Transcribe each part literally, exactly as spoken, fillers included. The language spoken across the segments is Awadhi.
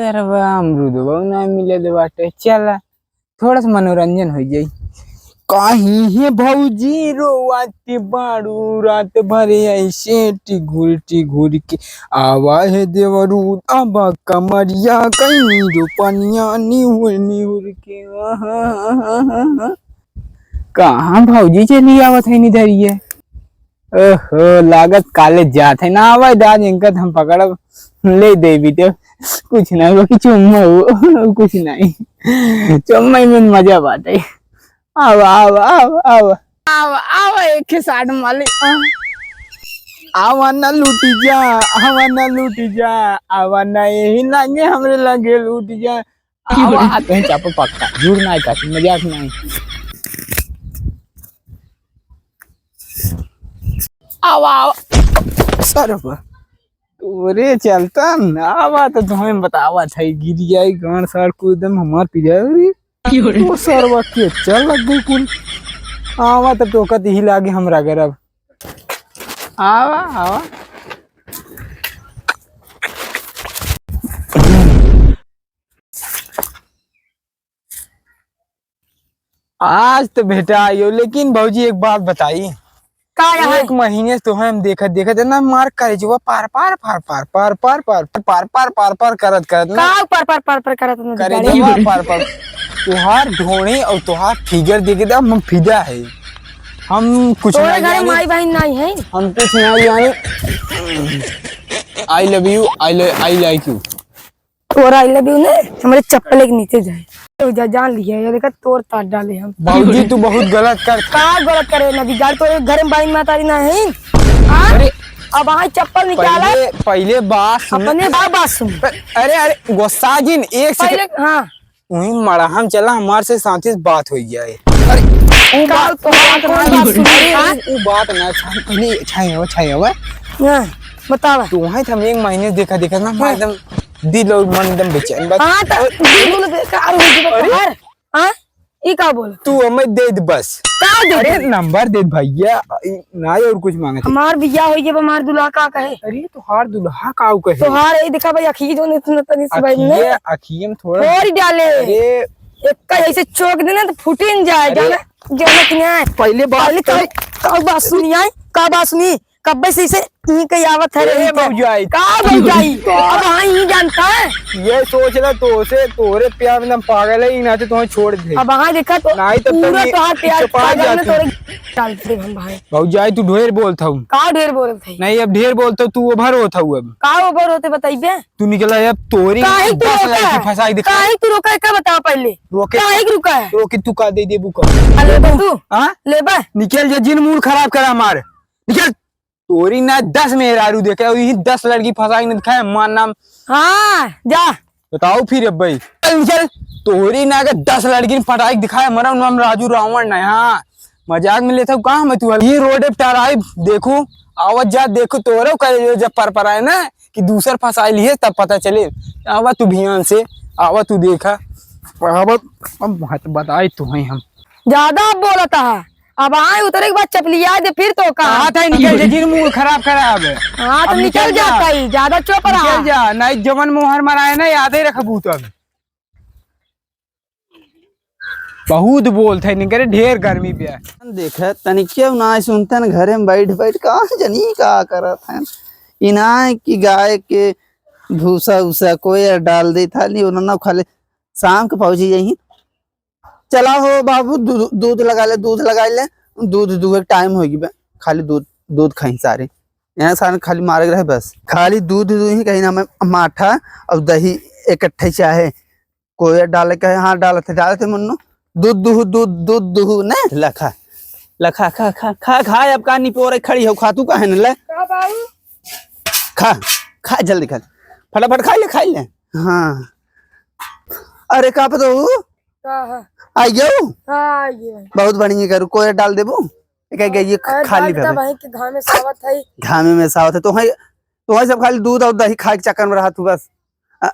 अरे बा, अमरूदवा ना मिले दे बाटे। चला, थोड़ा सा मनोरंजन हो जाई। काहे हे भौजी रोवत बाड़ू, रात भर ऐसे टिघुर टिघुर के। आवा हे देवरू, आवा कमरिया, कहीं रोपनिया निहुर निहुर के। कहाँ भौजी चली आवत है निधरिए? ओहो, लागत काले जात है ना, आवा दाज इनका हम पकड़ब, ले देबी तो। कुछ ना, वो कि चुम्मा हो, कुछ नहीं। चुम्मा में मजा बाटे। आवा, आवा, आवा, आवा। आवा, आवा, एक के साथ माली। आवा ना लूटी जा, आवा ना लूटी जा, आवा ना यही लागे हमरे लगे लूटी जा। आवा, आ, कहीं चापा पक्का, झूठ नहीं कहती, मजाक नहीं। आवा, आवा। सर बा। तोरे चलता ना बा तो तुम्हें बतावा था, गिर जाई गांड सार को एकदम हमार पिजारी। तो सरवा के चल लग गई कुल। आवा तो टोकत ही लागे हमरा घर अब। आवा, आवा। आज तो भेटा आयो, लेकिन भौजी एक बात बताई। का है? एक महीने से तोहे हम देखत, देखत है ना, मार करेजवा पार, पार, पार, पार करत, करत ना। का पार, पार, पार, पार करत ना करेजवा बिगाड़े? पार, पार। तोहार ढोढ़ी और तोहार फिगर देख के हम फिदा है। हम कुछ तोरे नहीं घर जाने। माई बहन नहीं है? हम कुछ नहीं जाने। I love you, I love, I like you। तोरा I love you ने हमरे चप्पल के नीचे जाए। तो जा, जान लिया, ये देखा तोर तार डाले हम। बाबूजी, तू बहुत गलत कर। का गलत करे ना बिगाड़, तोरे घर में बाइन मातारी ना है। हाँ? अरे, अब हाँ चप्पल निकाला। पहले, पहले बात सुन। अपने बा-, बात सुन। अरे, अरे, गुस्सा जिन, एक पहले, second। हाँ। वहीं मड़ाहम चला, हमार से साथी से बात हो जाए। अरे, वो का बात, तो बात कौन ना, बात सुन अरे, रहा है? वो बात ना, छाई, पहले छाई हो, छाई हो। हाँ, बतावा। तू वहीं था, हम एक महीने देखा, देखा ना, हाँ। एकदम दिल और मन एकदम बेचैन बा। हाँ, तो और दिल बेकार हो गई अरे? बाहर। हाँ? ई का बोल? तू हमें दे दे बस। का दे अरे दे? नंबर दे दे भैया, ई ना और कुछ मांगे थे। हमार बियाह होई जब हमार दुल्हा का कहे? अरे तोहार दुल्हा का कहे? तोहार ई देखा भाई अखिए जो नहीं सुनत तनी सुबाई में। अखिए, अखिए में थोड़ा थोड़ी डाले। अरे एक का ऐसे चोक देना तो फूटिन जाए, अरे जाना, जाना कि नहीं? पहले बात पहले कर। का, का बात सुनी आई? का बात सुनी? कब्बे से इसे यहीं कहीं आवत है ए, रही तो। भौजाई। का भौजाई? का? अब हाँ ही जानता है। ये सोच रहा तो से तोरे प्यार में हम पागल है, ना तो तुम्हें छोड़ दे। अब हाँ देखा तो नहीं तो पूरा तनी तोहार प्यार छुपा पागल में जाती। तोरे डाल दे हम भाई। भौजाई तू ढेर बोलत हऊ। का ढेर बोलत है? नहीं अब ढेर बोलत हऊ, तू ओवर होत हऊ अब। का ओवर होते बताइबे? तू निकला अब तोरी काहे तू दस रोका लड़की है? फंसाई दिखा। काहे तू रोका है? का बताओ पहले। रोके काहे के रुका है? रोके तू का दे देबू का? आ, लेबा तू? हाँ? लेबा? निकल जा, जिन मूड खराब करा हमार। निकल। तोरी ना दस मेहरारू देखे, और यही दस लड़की फंसाई न दिखाए, हमार नाम। हाँ, जा। बताओ फिर अब भाई। चल, चल। तोरी ना के दस लड़की फटाई दिखाए, हमारा नाम राजू रावण ना है। हाँ, मजाक में लेता हूँ, कहाँ मैं तू? ये रोड पे टराई देखो, आवत जात देखो, तोरे करे जब पर पर आए ना कि दूसर फंसाई लिए, तब पता चले। आवा तू भियान से, आवा तू देखा। आवा, अब बात बताई तू है हम। ज्यादा बोलता है। अब आए उतरे के बाद चपलिया दे फिर तो का। कहा था निकल जा, जिन मूड खराब करा अब। हाँ, तो अब निकल निकल जा। जाता ही, ज्यादा चुप रहा। निकल जा, नहीं जवन मोहर मराए ना, यादे रखबू तब। बहुत बोलत है, निकरे ढेर गर्मी बे। देखे तनी केहू ना सुनते न, घरे में बैठ बैठ कहाँ जनी का करत है। इनाए कि गाय के भूसा उसा कोयर डाल दे था, नहीं उन्होंने खाली शाम के पहुँची यही। चला हो बाबू, दू-, दूध लगा ले, दूध लगा ले, दूध दुहे के टाइम होई बे, खाली दूध, दूध खाई सारे। यहाँ सारे खाली मारे के रहे बस, खाली दूध दुही कहीं ना, मैं माठा और दही इकट्ठे चाहे कोई डाले कहे, हाँ डालत है, डालत है मुन्नू, दूध दुहू, दूध, दूध दुहू ने लखा, लखा, खा, खा, खा, खा, अब का निपोरे खड़ी हो, खा तू काहे न ले? का बाबू? खा, खा जल्दी खा, फटाफट खाई ले, खाई ले। हाँ, अरे का पता हूँ? का है? आई गयो? हाँ, आई गयो। बहुत बढ़िया करू, कोई डाल देबू? एक, एक, ये अरे, खाली डाल देता भर। भाई के घामे सावत है। घामे में सावत है, तो है, तो है सब खाली दूध और दही खाए के चक्कर में रहा तू बस। आ,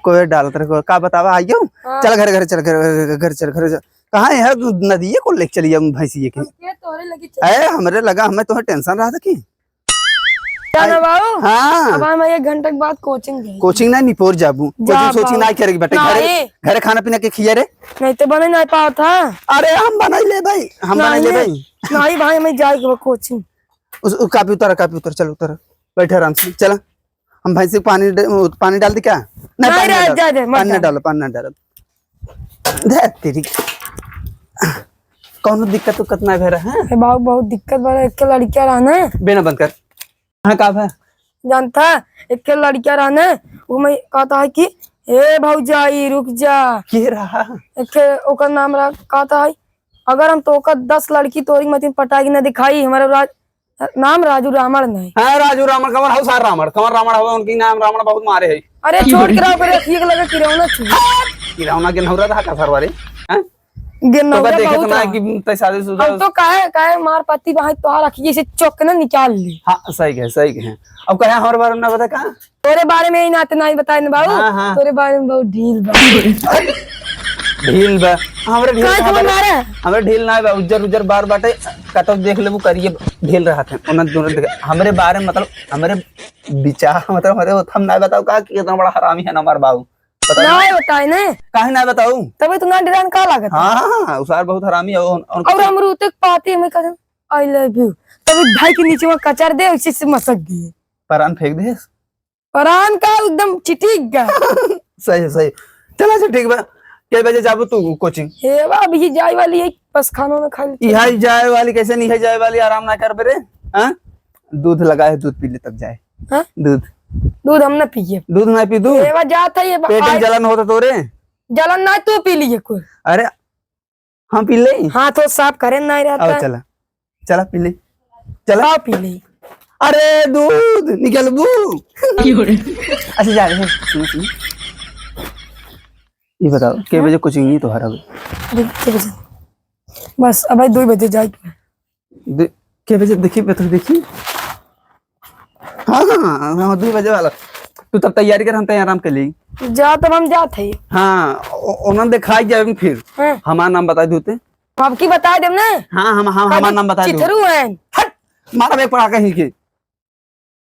कोई डालत रहे, का बतावा, आई गयो? हाँ। चल घर, घर, चल घर, घर, घर, चल घर, चल। कहाँ है? तू नदिये को लेके चली जाऊँ भैंसिए के। हम के तोरे लगी चल। ए, हमरे लगा, हमें तो टेंशन रहा था कि क्या ना बाबू? हाँ। अब हम एक घंटा के बाद कोचिंग जाएंगे। कोचिंग ना, निपोर जाबू। कोचिंग सोचिंग बाबू। ना करे के बेटे, घरे, नहीं। घरे खाना पीना के खिया रे। नहीं तो बने नहीं पावत है। अरे हम बनाई ले भाई, हम बनाई ले नहीं। भाई। नहीं भाई, हमें जाए के बा कोचिंग। उस, उस कापी उतारा, कापी उतारा, चल उतारा। बैठे आराम से, चला। हम भैंसी को पानी डे-, पानी डाल दे क्या? नहीं, नहीं पानी रे, ना डाल। जा, जा, मत पानी ना डाल। डालो, पानी ना डालो। दे तेरी। कौनो दिक्कत उक्कत ना भे रहा है? ए बाबू, बहुत दिक्कत बा, एक लड़किया रहा ना। बेना बंद कर। हाँ, का भा? जानता है, एक लड़किया रहा ना, वो मैं कहता है कि, "ए भौजाई, रुक जा।" के रहा? एक ओकर नाम रहा, कहता है, "अगर हम तो ओकर दस लड़की तोरी मतिन पटाई के ना दिखाई, हमारा राज, नाम राजू रावण नहीं।" हाँ, राजू रावण, कमर हौ सार रावण, कमर रावण हौ, उनकी नाम रावण बहुत मारे है। अरे, छोड़ के रहो, फिर रखिए के लगे किरौना चूहे। किरौना के नौरा रहा का सरवारी? हाँ? गे तो नौरा का देखे बहुत तो ना रहा। कि तै शादीशुदा हम तो काहे, काहे मार पति भाई तोहार अखिए से चौक ना निकाल ली। हाँ, सही कहे, सही कहे। अब कहे हमारे बारे में ना बता का? तोरे बारे में ही ना, तो नहीं बताए ना बाबू। हाँ, हाँ। तोरे बारे में बहुत ढील बा। ढील बा? हमरे ढील काहे कहाँ को बा? मारे? हमरे ढील ना बा, उज्जर उज्जर बार बाटे, कतौ देख लेबू करिए ढील रहत है। ओना दोनों देख, हमरे बारे में मतलब, हमरे विचार मतलब, हमरे हम ना बताओ का कि कितना बड़ा हरामी है ना हमार बाबू। पता नहीं। नहीं बताए ने। काहे ना बताऊ? तबे तो ना डरान का लागत है? हाँ, हाँ, हाँ, उसार बहुत हरामी है, उन, उन और हम रोते पाती में कहते, "I love you।" तभी भाई के नीचे में कचर दे, उसी से मसक दिए। परान फेंक दे। परान का एकदम चिटिक गया। सही, सही। चला, अच्छा, ठीक बा। के बजे जाबू तू कोचिंग? हे बा, अभी जाए वाली है, बस खाना ना खा ले। इहाँ जाए वाली, कैसे नहीं है जाए वाली, आराम ना कर बे रे। हाँ? दूध लगा है, दूध पी ले तब जाए। हाँ? दूध। दूध हम ना पिए। दूध ना पी तू? ए बा, जात है ये बा, पेट में आज जलन होता तोरे? जलन ना, तू पी लिए कुल। अरे, हम पी ले? हाथ तो साफ करे ना रहता। आओ, चला। चला, पी ले। चला। आओ, पी ले। अरे, दूध निकलबू। अच्छा, जा रहे हैं। सुनो, सुनो। ये बताओ, के हाँ? बजे कोचिंग नहीं तो हर अब? दे-, के बजे? बस, अब दो बजे जाए। दे-, के बजे? देखी, बता, देखी। हाँ, हाँ, हाँ, हाँ, दो बजे वाला। तू तब तैयारी कर, हम तैयार आराम कर ली। जा, तब हम जात हई। हाँ, ओ-, ओनन देखाई जाए फिर। हाँ। हमार नाम बताई देते। अब की बताई देम ना। हाँ, हम, हम, हमार नाम बताई दो। चिथरू हैं। हट, मारा बे पड़ा कहीं के।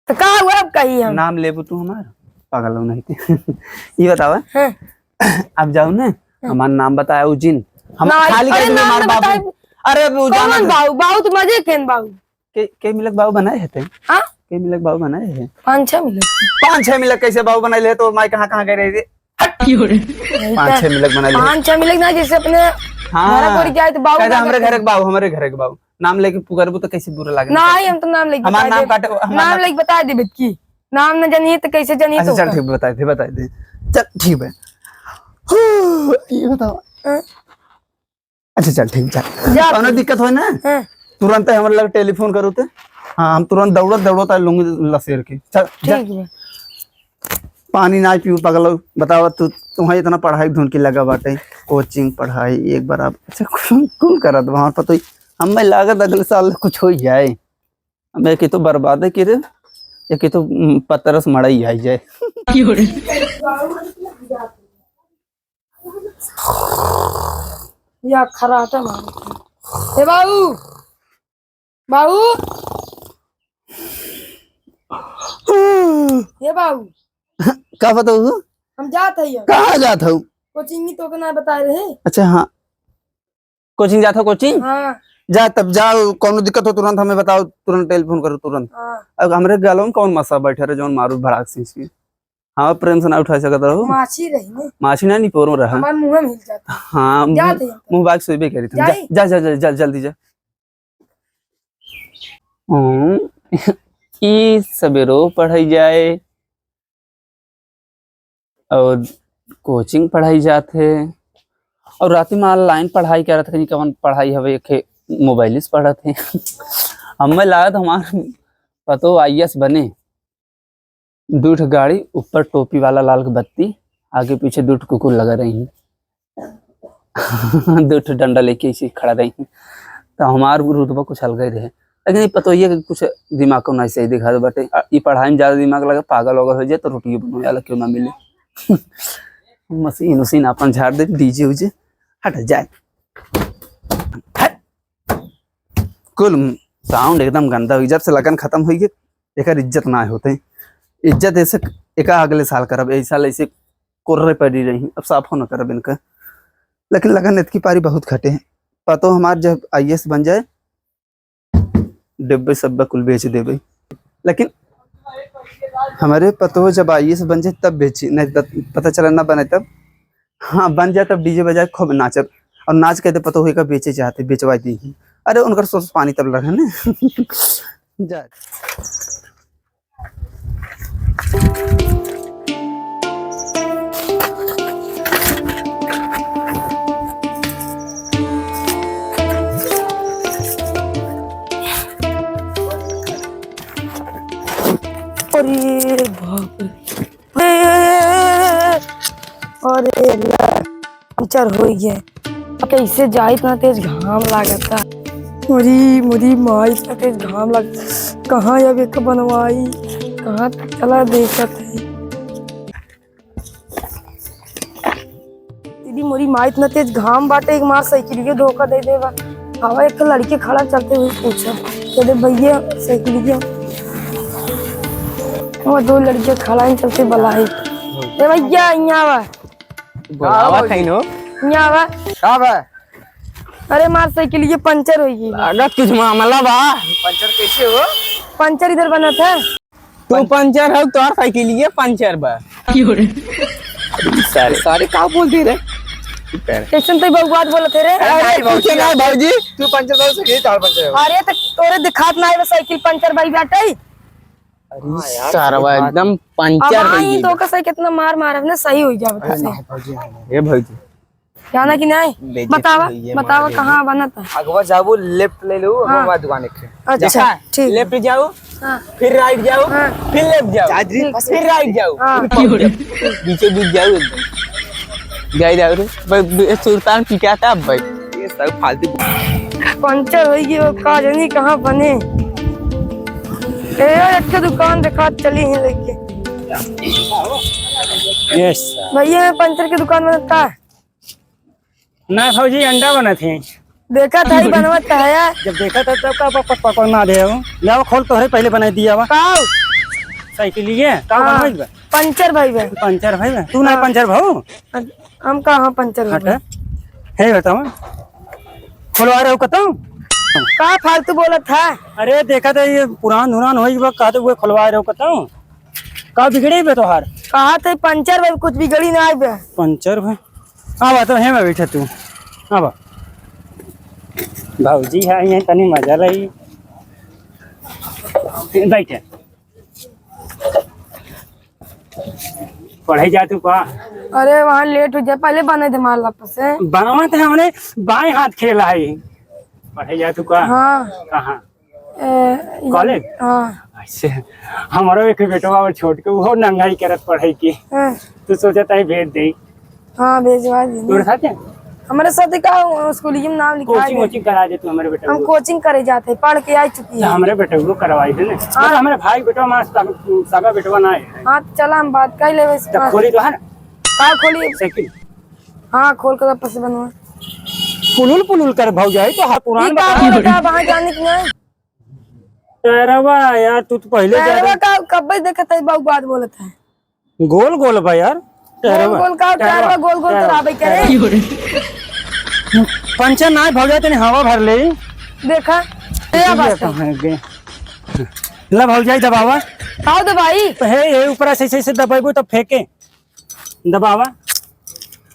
तो का हुआ अब कही हम? नाम लेबू तू हमार? पागल हो नहीं ते। ये बतावा। हाँ। अब जाओ ना, हाँ। हमार नाम बताया उ जिन। हम नहीं, खाली अरे कह दिए नाम हमार ना बाबू। बताए। अरे अब उ कौन जाना था। बाबू? बाबू तो मजे के बाबू। के, के मिलक बाबू बनाए है ते? हाँ? के मिलक बाबू बनाए है? पाँच छह मिलक। पाँच छह मिलक कैसे बाबू बनाए ले? तो माई कहाँ, कहाँ गए रहे थे? हट! नहीं पाँच तो छह मिलक बनाए ले। पाँच छह मिलक ना, जैसे अपने हाँ। घर पर जाए तो बाबू कहते ना हमरे कहते। घर के बाबू, हमरे घर के बाबू। नाम लेके पुकारबू तो कैसे बुरा लगे? नहीं, हम तो नाम लेके हमार बता नाम देब। काटे, हमार नाम नाम लेके बता देबे की। नाम न जानिए तो कैसे जानिए अच्छा, तो चल का? ठीक, बता दे, बता दे। चल, ठीक है। हू, ये बताओ। हाँ? अच्छा, चल, ठीक, चल। जा कौनो तू। दिक्कत होए ना? हाँ। तुरंत हमरे लगे टेलीफोन करो ते। हाँ, हम तुरंत दौड़त, दौड़त आ लूंगी लसेर के। चल, जा। ठीक है। पानी ना पीऊ, पगलो। बतावा तू, तुम्हें इतना पढ़ाई धुन की लगा बाटे, कोचिंग, पढ़ाई, एक बार आप, अच्छा, कुल, कुल करत बा, हमार पतोही, हमें लागत अगले साल कुछ हो जाए। हमें के तो बर्बाद है कि रे, ये के तो, उम, पतरस मड़ई आई जाए। या खराटा मारो। ए बाबू, बाबू, ए बाबू। का बताऊ? हम जात हई। कहाँ जात हऊ? कोचिंग ही तो के ना बताए रहे। अच्छा, हाँ, कोचिंग जात हो, कोचिंग? हाँ। जा, तब जाओ, कौनो दिक्कत हो तुरंत हमें बताओ, तुरंत टेलीफोन करो, तुरंत। हाँ। अब हमरे गालों में कौन मसा बैठे रहे, जौन मारू भड़ाक से इसकी? हाँ, प्रेम से ना उठा सकत रहो। माछी रही ने। माछी ना, निपोरो रहा। हमार मुंह में हिल जाता। हाँ, जात मुंह, है। मुंह बाग सोइबे करी तुम। जा, जाई? जा, जा, जा, जा, जल्दी जा। हम्म, ई सबेरो पढ़ाई जाए और कोचिंग पढ़ाई जात है और रात में ऑनलाइन पढ़ाई करत है, कौन पढ़ाई हवे, एक मोबाइल से पढ़त है। हमें लागत हमार पतो आई ए एस बने। दू ठो गाड़ी, ऊपर टोपी वाला लाल के बत्ती, आगे पीछे दू ठो कुकुर लगा रही हैं। दू ठो डंडा लेके ऐसे खड़ा रही हैं। तो हमार रुतबा कुछ अलग ही रहे, लेकिन ये पतोहिया के कुछ दिमाग को नहीं सही दिखा दे बाटे। आ, ये पढ़ाई में ज्यादा दिमाग लगे, पागल वगल हो जाए तो रोटियो बनवे वाला क्यों ना मिले। मशीन उशीन अपन झाड़ दे, डी जे उजे हट जाए। हट। कुल साउंड एकदम गंदा हुई, जब से लगन खत्म हुई है, एकर इज्जत ना होते। इज्जत ऐसे एका अगले साल करब, ए साल ऐसे कोर्रे पड़ी रही, अब साफो न करब इनका। लेकिन लगन इतकी पारी बहुत घटे। पतो हमार जब आईएएस बन जाए, डिब्बे सब्बा कुल बेच देबे। लेकिन हमारे पतो जब आईएएस बन जाए तब बेची, नहीं तो पता चला ना बने तब। हाँ, बन जाए तब डीजे बजाए, खूब नाचब। और नाच के तो पतो होई का बेचे चाहते, बेचवा दी। अरे उनकर सोच पानी तब लगे ने। जा। अरे बाप रे। अरे अल्लाह, पंचर होइ गए। कैसे जाई, इतना तेज घाम लागता। अरे मोरी माई, इतना तेज घाम लागता। कहाँ अब एक बनवाई, कहाँ तक चला देखत है। दीदी मोरी माई, इतना तेज घाम बाटे, एक मार साइकिलियो धोखा दे देबा। हवा एक लड़के खड़ा चलते हुए पूछा, कहते भैया साइकिलिया। वो दो लड़के खड़ा हैं चलते बलाई। ए भैया, यहाँ आवा। बुलावा का हो? खैनो। यहाँ आवा। का बा? अरे मार साइकिलिया पंचर होइ गई। लागत कुछ मामला बा। पंचर कैसे हो? पंचर इधर बनत है। तू पंचर हो, तोहार साइकिलिया पंचर बा। क्यों रे? सारे, सारे का बोलते रे? कैसन तो बकवास बोलत है रे? अरे, अरे, कुछ ना भौजी। तू पंचर हो, सही तार पंचर हो। अरे, तो तोरे दिखात ना है, साइकिल पंचर भाई बाटे। अरे, हाँ यार, सारवा सही बात। एकदम पंचर अब हो आई गई तो बा। का सही कितना मार मारब ना, सही हो जावे अरे, तो। नहीं, भौजी, नहीं। ए भौजी। जाना कि नहीं? बेइज्जती बतावा, हुई है, बतावा मार कहाँ देंगे। बनत है? अगवा जाबू, लेफ्ट ले लो, हाँ। हमारा दुकान एक है। अच्छा, जा। ठीक। लेफ्ट जाओ, हाँ। फिर राइट जाओ, हाँ। फिर लेफ्ट जाओ, जा जी। फिर राइट जाओ, हाँ। फिर पहुंच जाओ। बीचों बीच जाओ एकदम। जाए जाओ रे। ब-, ब-, सुल्तान पिटाता अब भाई। ये सब फालतू। पंचर होइ गई, वो का जानी कहाँ बने। ए, एक ठे दुकान देखा, चली ही लेके। यस सर। भैया, पंचर की दुकान बनता है? ना भौजी, अंडा बनत है। देखा था ही बनवत है यार। जब देखा था तब का पक, पक, पक ना दे हो। ले आओ, खोल, तोहरे पहले बनाई दिया बा। का? साइकिलिए, का हाँ। बनवाई बा? पंचर भाई बा। पंचर भाई बा? तू ना हाँ। पंचर भाऊ? हम कहाँ पंचर हट। भाई? हे बताओ। खोलवा रहे हो कतौ? का फालतू बोलत है? अरे देखा था ये पुरान धुरान होई बा, कहते हुए खोलवा रहे हो कतौ? का बिगड़े बे तोहार? कहा थे पंचर बे, कुछ बिगड़ी ना आए बे। पंचर बे? आवा तो हेमे बैठे तू। आवा। भौजी है, ये तनी मजा लई। बैठे। पढ़े जा तू का? अरे वहाँ लेट हो जाए, पहले बने दे मार वापस से। बनावत है हमने बाएं हाथ खेला है। पढ़े जा तू का? हाँ। कहाँ? ए, ये कॉलेज? हाँ। अच्छा, हमारो एक बेटवा और छोट के, वो नंगाई करत पढ़ाई की। हाँ। तू सोचत है भेज दे? हाँ, भेजवा दे। तोरे साथे? हमारे साथे का, स्कूलिया में नाम लिखा कोचिंग दे। वोचिंग करा दे तू हमारे बेटा हम को। कोचिंग करे जाते, पढ़ के आ चुकी तो है। हमारे बेटा को करवाई दे ना। हाँ। अरे, हमारे भाई बेटवा, हमारा सगा, सगा बेटवा ना है। हाँ, तो चला, हम बात कर लेवे इसके तो बाद। खोली तो है ना? का खोली? साइकिल। हाँ, खोल के वापस से बनवा। पुलुल पुलुल कर भौजाई, तो हर पुरान ये का बता। बोलता है, वहाँ जाने की नहीं? टहरवा यार, तू तो पहिले जा टहरवा रहे। का कब्बे देखत है, बाबू बात बोलत है। गोल गोल बा यार, गोल टहरवा। गोल का टहरवा, टहरवा गोल गोल टहरवा, करावे के रे। टहरवा। पंचर ना भौजाई, तनी हवा भर ले। देखा, ये ये बात तो है। है बे। ला भौजाई दबावा। आओ दबाई। तो हे, ये ऊपर से, से, से दबाइबो तो फेंके। दबावा।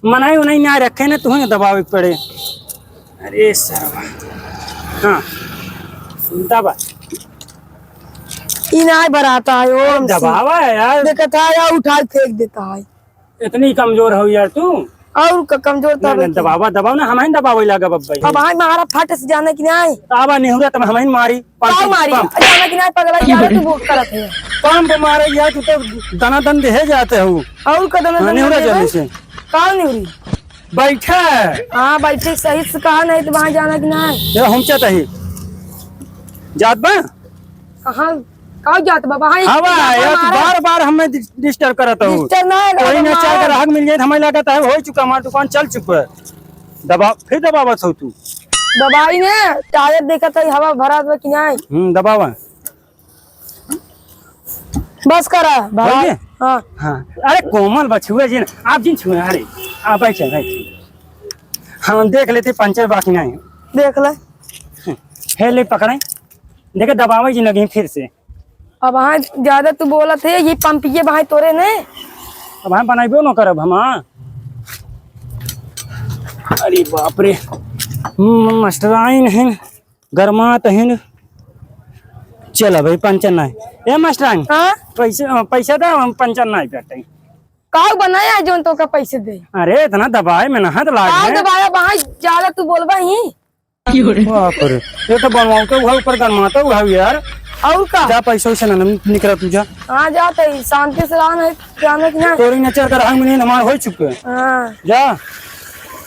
मनाई उनाई ना रखे ना, तुहें दबावे के पड़े। अरे सरवा। हाँ। दबा। ई ना भराता है, ओ हमसे। दबावा है यार। देखता है यार, उठा के फेंक देता है। इतनी कमजोर हो यार तू। और क-, कमजोर ना, तब ना, है। दबावा, दबावा ना, हम ही दबावे लागा बब्बई। अब भाई मारा फट से जाने की नहीं। आवा नेहुरा तब हम ही मारी। का पंप, मारी? पंप। अरे, जाना कि ना पगला, जाना तू भूख करत है। पंप मारे यार, तू तो दना दन देहे जाते हो। और का दना हाँ, दन निहुरा देहे जल्दी भाई? से। का निहुरी? बैठा। हाँ, बैठे सही से कहा नहीं तो वहाँ जाना कि ना। ये हम चाहते ही। जात बा? कहाँ, का जात बा? वहाँ हाँ बा, जात बा यार, तू मारा। बार बार हमें डि-, डिस्टर्ब करत हो। डिस्टर्ब ना है, कोई ना मारा। चाहे ग्राहक मिल जाए, हमें लगता है हो चुका, हमारी दुकान चल चुका है। दबा, फिर दबावत हो तू। दबाई ने, टायर देखत है, हवा भरा बा कि नहीं? हम्म, दबावा। बस करा, भरा। भैया? हाँ। हाँ। अरे कोमल बा, छुए जिन, आप जिन छुए, अरे, आप बैठे, बैठे। हम देख लेते पंचर बाकी नहीं। देख ले। हे ले पकड़े, देखे दबावे जिन लगे फिर से। अब हाँ, ज्यादा तू बोलत है, ये पंपिये भाई तोरे ने। अब हम बनाइबो न करब हम, हाँ। अरे बाप रे, म-, मास्टराइन है। गरमात हिन। चल भाई, पंचर नाई। ए मास्टराइन, हाँ? पैसे, अ, पैसा दे, हम पंचर नाई बैठे। काऊ बनाया है जोन तोका पैसे दे? अरे, इतना दबाए में ना हाथ लाग काऊ है। दबाया, वहाँ ज्यादा तू बोलबा ही। बाप रे, ये तो बनवाओ तो उहा ऊपर गरमाता उहा यार। और का? जा पैसा वैसा ना निकला तू जा। हाँ, जा तो शांति से रहना है, जाने की ना। तोरी नचर कर हम नहीं हमार हो चुके। हाँ। जा।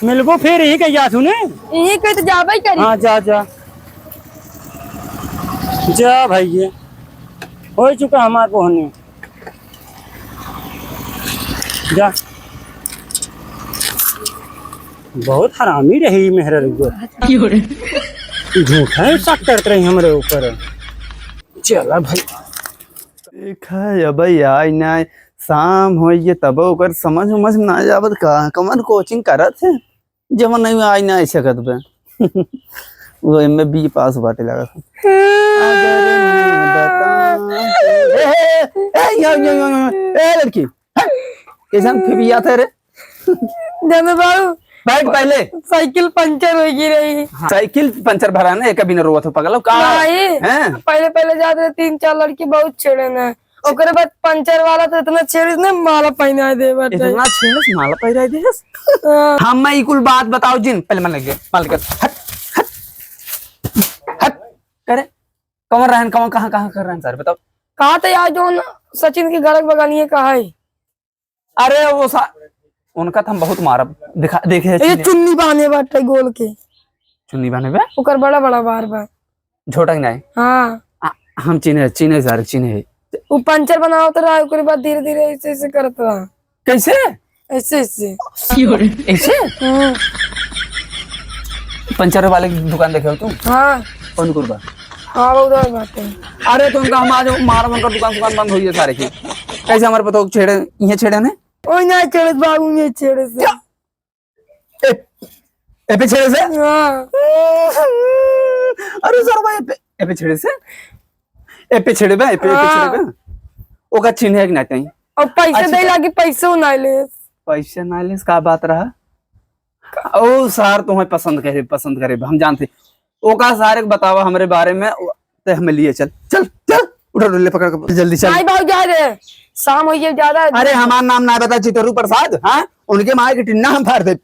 मिलबो फिर यही कही जात हूँ ने। यही कही तो जाबे ही करी। हाँ, जा, जा। जा भाई, ये हो चुका हमार बहनी। जा। बहुत हरामी रही मेहररुआ। झूठा शक करत रही हमरे ऊपर। चला भाई। देखा, अब आई ना, शाम होइए तब ओकर समझ उमझ ना आवत का, कमन कोचिंग करत है, जवन नहीं आई ना सकत बे। वो एमए बीए पास बाटे लागत है। अगर मैं बताऊं, ए, ए, ए, ए, यो, यो, यो, यो, ए, लड़की, हट, कैसन फिबिया था रे? जाने बाबू, बैठ पहले। साइकिल पंचर हो गई रही। हाँ, साइकिल पंचर भरा ने, एक बिना रोवत हो पगल हो का? नहीं। हैं? पहले, पहले जाते तीन चार लड़की बहुत छेड़े ने, ओकरे बाद पंचर वाला तो इतना छेड़िस ने, माला पहनाए दे बाटे। इतना छेड़िस, माला पहनाए देस? हाँ। हम मैं ई कुल बात बताओ जिन, पहले मन लग गए, मन लग गए। हट, हट, हट। करे, कौन रहन, कौन, कहाँ, कहाँ कर रहन सारे, बताओ। कहा तो यार जोन सचिन के घर के बगलिए का है। अरे वो सा-, उनका तो हम बहुत मारब। दिखा, देखे ये चीने। चुन्नी बांधे बाटे गोल के। चुन्नी बांधे बे? ओकर बड़ा बड़ा बार बा। झोटा के नहीं? हाँ। आ, हम चीने, चीने सारे चीने है। वो पंचर बनावत रहा, ओकरे बाद धीरे धीरे ऐसे ऐसे करत रहा। कैसे? ऐसे ऐसे। ऐसे? हम्म। पंचर वाले की दुकान देखे हो तुम? हाँ। कौन कुरबा? हाँ, वो उधर बाटे। अरे तो उनका हम आज मारब, उनका दुकान, दुकान बंद होइए सारे की। कैसे हमारे पता छेड़े, ये छेड़े ने? ओए ना छेड़े बाबू, ये छेड़े से। क्या? ए, ए पे छेड़े से? हाँ। अरे सरवा, ए पे, ए पे छेड़े से? ए पे छेड़े बे, ए पे, ए पे हाँ। छेड़े बे? ओका चिन्हे के ना कहीं। और पैसे अच्छा, दे लागी, पैसे ना लेस। पैसे ना लेस, का बात रहा? ओ सार तुम्हें पसंद करे, पसंद करे, हम जानते। ओका सारे के बतावा हमरे बारे में, ओ, ते हमें लिए चल, चल, चल, उठा, उठा, ले पकड़ के, जल्दी चल। नहीं बाबू, जा रे, शाम हो गई ज्यादा। अरे हमार नाम ना बता, चितरू प्रसाद, हाँ? उनके माई के टिन्ना हम फाड़ दे,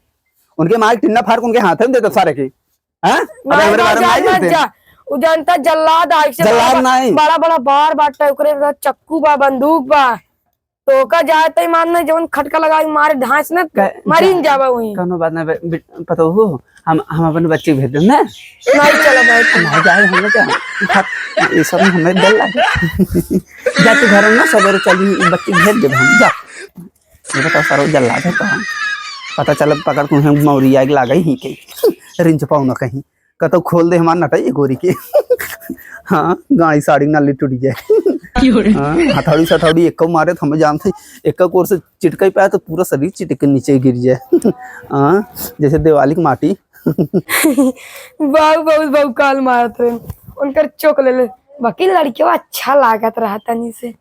उनके माई के टिन्ना फाड़ के उनके हाथ में दे दो सारे के, हाँ? अबे नहीं हमरे बाबू, बारे में जा, नहीं जा, जानते? जा। उ जानता जल्लाद, आई से जल्लाद बड़ा, नहीं। बड़ा, बड़ा बार बाटे, ओकरे बाद चक्कू बा, बंदूक बा। तो ओका जाए तई मान नहीं, जवन खटका लगाई मारे ढांस न, क-, मरीन जा-, जाबा वहीं। कौनो बात नहीं, बे-, बे-, पता हो, हम, हम अपन बच्ची भेज देम ना। नहीं चला भाई। नहीं जाए, हम लोग क्या? ये सब हमें डर लगे। जा तू घर में ना, सवेरे चली, बच्ची भेज देब हम, जा। ये बताओ, सारो जल्लाद है कहाँ? पता चला, पकड़ के उन्हें मौरिया के लागे ही के। रिंच पाऊ ना कहीं। कतौ खोल दे हमार नटई गोरी के। हाँ, गाड़ी साड़ी नाली टूट जाए। क्यों रे? हाँ, हथौड़ी सथौड़ी एक्को मारे तो हमें जानते, एक्को कोर से चिटकाई पाए तो पूरा शरीर चिटक के नीचे गिर जाए। हाँ, जैसे दिवाली की माटी। बाबू बहुत बहु काल मारत रहे, उनकर चोक ले ले। बाकी लड़कियों अच्छा लागत रहा तनी से।